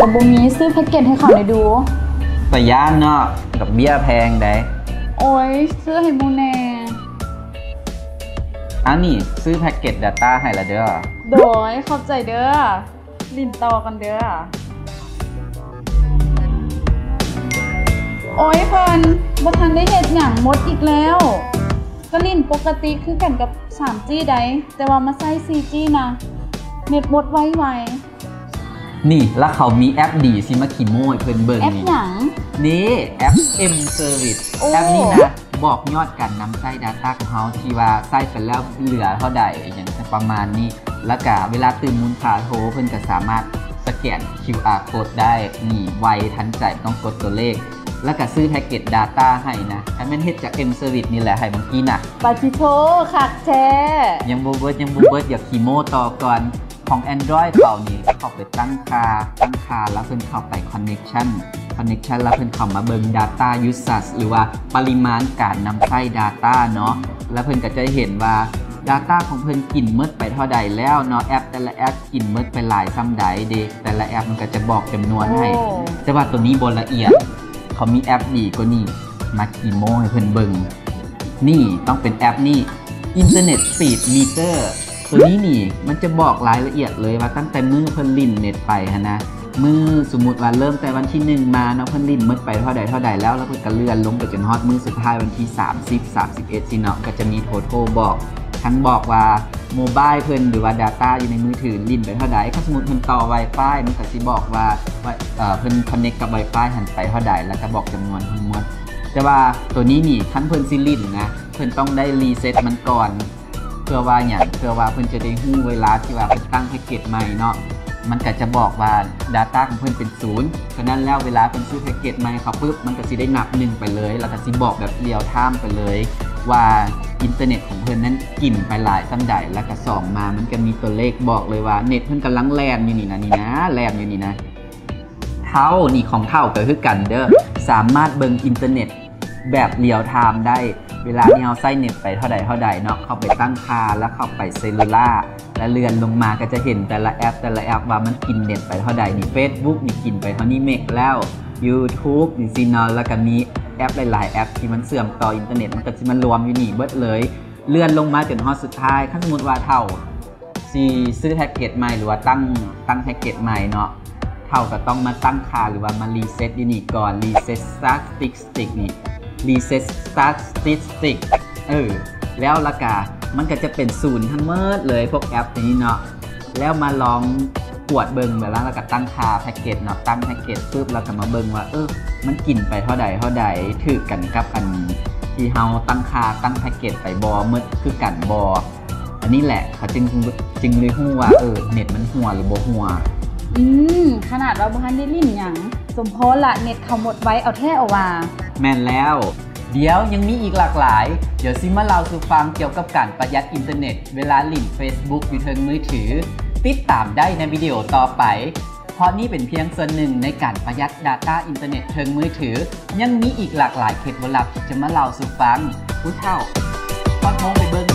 ກໍບໍ່ມີ ຊື້ແພັກເກັດໃຫ້ເຂົາແດ່ດູ. ຕາຢ້ານເນາະ ດອກເບ້ຍແພງໃດ໋. ໂອ້ຍ ຊື້ໃຫ້ໝູ່ແດ່. ອັນນີ້ຊື້ແພັກເກັດດາຕ້າໃຫ້ລະເດີ້. ໂດຍ ຂອບໃຈເດີ້. ຫຼິ້ນຕໍ່ກັນເດີ້. ໂອ້ຍ ເພິ່ນບໍ່ທັນໄດ້ເຮັດຫຍັງ ໝົດອີກແລ້ວ. ກໍຫຼິ້ນປົກກະຕິຄືກັນກັບສາມຈີໄດ໋ ແຕ່ວ່າມາໃຊ້ສີ່ຈີນະ ເນັດໝົດໄວໆ. ນີ້ ລະເຂົາມີແອັບດີຊິມາຂີ້ໂມ້ໃຫ້ເພິ່ນເບິ່ງ. ແອັບຫຍັງ? ນີ້ ແອັບ M Service. ໂອ້ ແອັບນີ້ນະ ບອກຍອດການນຳໃຊ້ດາຕ້າຂອງເຮົາ ທີ່ວ່າໃຊ້ໄປແລ້ວເຫຼືອເທົ່າໃດ ອີ່ຫຍັງປະມານນີ້. ລະກະເວລາຕື່ມມູນຄ່າໂທ ເພິ່ນກະສາມາດສະແກນຄິວອາໂຄດໄດ້. ນີ້ ໄວທັນໃຈ ບໍ່ຕ້ອງກົດຕົວເລກ. ລະກະຊື້ແພັກເກັດດາຕ້າໃຫ້ນະ. ຄັນແມ່ນເຮັດຈາກ M Service ນີ້ແຫຼະ ໃຫ້ບາງກີ້ນະ. ປາທິໂທ ຄັກແທ້. ຍັງບໍ່ເບິດ ຍັງບໍ່ເບິດ ຢາກຂີ້ໂມ້ຕໍ່ກ່ອນ. ຂອງ Android ເຂົານີ້ ເຂົ້າໄປຕັ້ງຄ່າ ຕັ້ງຄ່າ ລະເພິ່ນເຂົ້າໄປ connection connection ລະເພິ່ນເຂົ້າມາເບິ່ງ data usage ຫຼືວ່າປະລິມານການນຳໃຊ້ data ເນາະ. ລະເພິ່ນກໍຈະເຫັນວ່າ data ຂອງເພິ່ນກິນໝົດໄປເທົ່າໃດແລ້ວເນາະ ແອັບແຕ່ລະແອັບກິນໝົດໄປຫຼາຍສ່ຳໃດເດ ແຕ່ລະແອັບມັນກໍຈະບອກຈຳນວນໃຫ້. ໂອ້ ແຕ່ວ່າໂຕນີ້ບໍ່ລະອຽດ ເຂົາມີແອັບດີກວ່ານີ້ ມາຂີ້ໂມ້ໃຫ້ເພິ່ນເບິ່ງ. ນີ້ຕ້ອງເປັນແອັບນີ້ Internet Speed Meter. ໂຕນີ້ນີ້ມັນຈະບອກລາຍລະອຽດເລີຍວ່າຕັ້ງແຕ່ມື້ເພິ່ນຫຼິ້ນເນັດໄປຫັ້ນນະ ມື້ ສົມມຸດວ່າເລີ່ມແຕ່ວັນທີໜຶ່ງມາເນາະ ເພິ່ນຫຼິ້ນໝົດໄປເທົ່າໃດເທົ່າໃດແລ້ວ ລະເພິ່ນກະເລື່ອນລົງໄປຈົນຮອດມື້ສຸດທ້າຍ ວັນທີສາມສິບ ສາມສິບເອັດຊີ້ເນາະ ກະຈະມີ total ບອກ ທັງບອກວ່າໂມບາຍເພິ່ນ ຫຼືວ່າ data ຢູ່ໃນມືຖືຫຼິ້ນໄປເທົ່າໃດ. ຄັນສົມມຸດເພິ່ນຕໍ່ Wi-Fi ມັນກະຊິບອກວ່າ ວ່າ ເອີ ເພິ່ນ connect ກັບ Wi-Fi ຫັ້ນໄປເທົ່າໃດ ລະກະບອກຈຳນວນທັງໝົດ. ແຕ່ວ່າໂຕນີ້ນີ້ ຄັນເພິ່ນຊິຫຼິ້ນນະ ເພິ່ນຕ້ອງໄດ້ reset ມັນກ່ອນ. ເພື່ອວ່າຫຍັງ? ເພື່ອວ່າເພິ່ນຈະໄດ້ຮູ້ເວລາທີ່ວ່າເພິ່ນຕັ້ງແພັກເກັດໃໝ່ເນາະ ມັນກະຈະບອກວ່າ data ຂອງເພິ່ນເປັນສູນ. ສະນັ້ນແລ້ວ ເວລາເພິ່ນຊື້ແພັກເກັດໃໝ່ເຂົ້າປຶບ ມັນກະຊິໄດ້ນັບໜຶ່ງໄປເລີຍ ລະກະຊິບອກແບບ real time ໄປເລີຍວ່າ internet ຂອງເພິ່ນນັ້ນກິນໄປຫຼາຍສ່ຳໃດ. ລະກະສອງມາ ມັນກະມີຕົວເລກບອກເລີຍວ່າ ເນັດເພິ່ນກຳລັງແລ່ນຢູ່ນີ້ນະ ນີ້ນະ ແລ່ນຢູ່ນີ້ນະ. ເຖົ້າ ນີ້ຂອງເຖົ້າກະຄືກັນເດີ້ ສາມາດເບິ່ງ internet ແບບ real time ໄດ້ ເວລາທີ່ເຮົາໃຊ້ເນັດໄປເທົ່າໃດເທົ່າໃດເນາະ ເຂົ້າໄປຕັ້ງຄ່າ ລະເຂົ້າໄປ cellular ລະເລື່ອນລົງມາກະຈະເຫັນແຕ່ລະແອັບ ແຕ່ລະແອັບວ່າມັນກິນເນັດໄປເທົ່າໃດ. ນີ້ Facebook ນີ້ກິນໄປເທົ່ານີ້ເມັກແລ້ວ YouTube ນີ້ຊີ້ເນາະ ລະກະມີແອັບຫຼາຍໆແອັບທີ່ມັນເຊື່ອມຕໍ່ internet ມັນກະຊິມາລວມຢູ່ນີ້ເບິດເລີຍ. ເລື່ອນລົງມາຈົນຮອດສຸດທ້າຍ ຄັນສົມມຸດວ່າເຖົ້າ ຊິຊື້ແພັກເກັດໃໝ່ ຫຼືວ່າຕັ້ງ ຕັ້ງແພັກເກັດໃໝ່ເນາະ ເຖົ້າກະຕ້ອງມາຕັ້ງຄ່າ ຫຼືວ່າມາ reset ຢູ່ນີ້ກ່ອນ reset statistic ນີ້ reset statistic ເອີ ແລ້ວລະກະ ມັນກະຈະເປັນສູນທັງໝົດເລີຍ ພວກແອັບໂຕນີ້ເນາະ. ແລ້ວມາລອງກວດເບິ່ງ ເວລາລະກະຕັ້ງຄ່າແພັກເກັດເນາະ ຕັ້ງແພັກເກັດປຶບ ລະກະມາເບິ່ງວ່າ ເອີ ມັນກິນໄປເທົ່າໃດເທົ່າໃດ ຖືກກັນກັບອັນທີ່ເຮົາຕັ້ງຄ່າ ຕັ້ງແພັກເກັດໄປບໍ່ ໝົດຄືກັນບໍ່. ອັນນີ້ແຫຼະ ເຂົາຈຶ່ງ ຈຶ່ງໄດ້ຮູ້ວ່າ ເອີ ເນັດມັນຮົ່ວ ຫຼືບໍ່ຮົ່ວ. ອືມ ຂະໜາດວ່າບໍ່ທັນໄດ້ຫຼິ້ນຫຍັງ ສົມພໍລະ ເນັດເຂົາໝົດໄວເອົາແທ້ເອົາວ່າ. ແມ່ນແລ້ວ ດຽວຍັງມີອີກຫຼາກຫຼາຍ ດຽວຊິມາເລົ່າສູ່ຟັງກ່ຽວກັບການປະຢັດອິນເຕີເນັດ ເວລາຫຼິ້ນ Facebook ຢູ່ເທິງມືຖື. ຕິດຕາມໄດ້ໃນວິດີໂອຕໍ່ໄປ ເພາະນີ້ເປັນພຽງສ່ວນໜຶ່ງໃນການປະຢັດ data ອິນເຕີເນັດເທິງມືຖື. ຍັງມີອີກຫຼາກຫຼາຍເຄັດລັບທີ່ຈະມາເລົ່າສູ່ຟັງ. ຜູ້ເຖົ້າ ຮອດໂມງໄປເບິ່ງ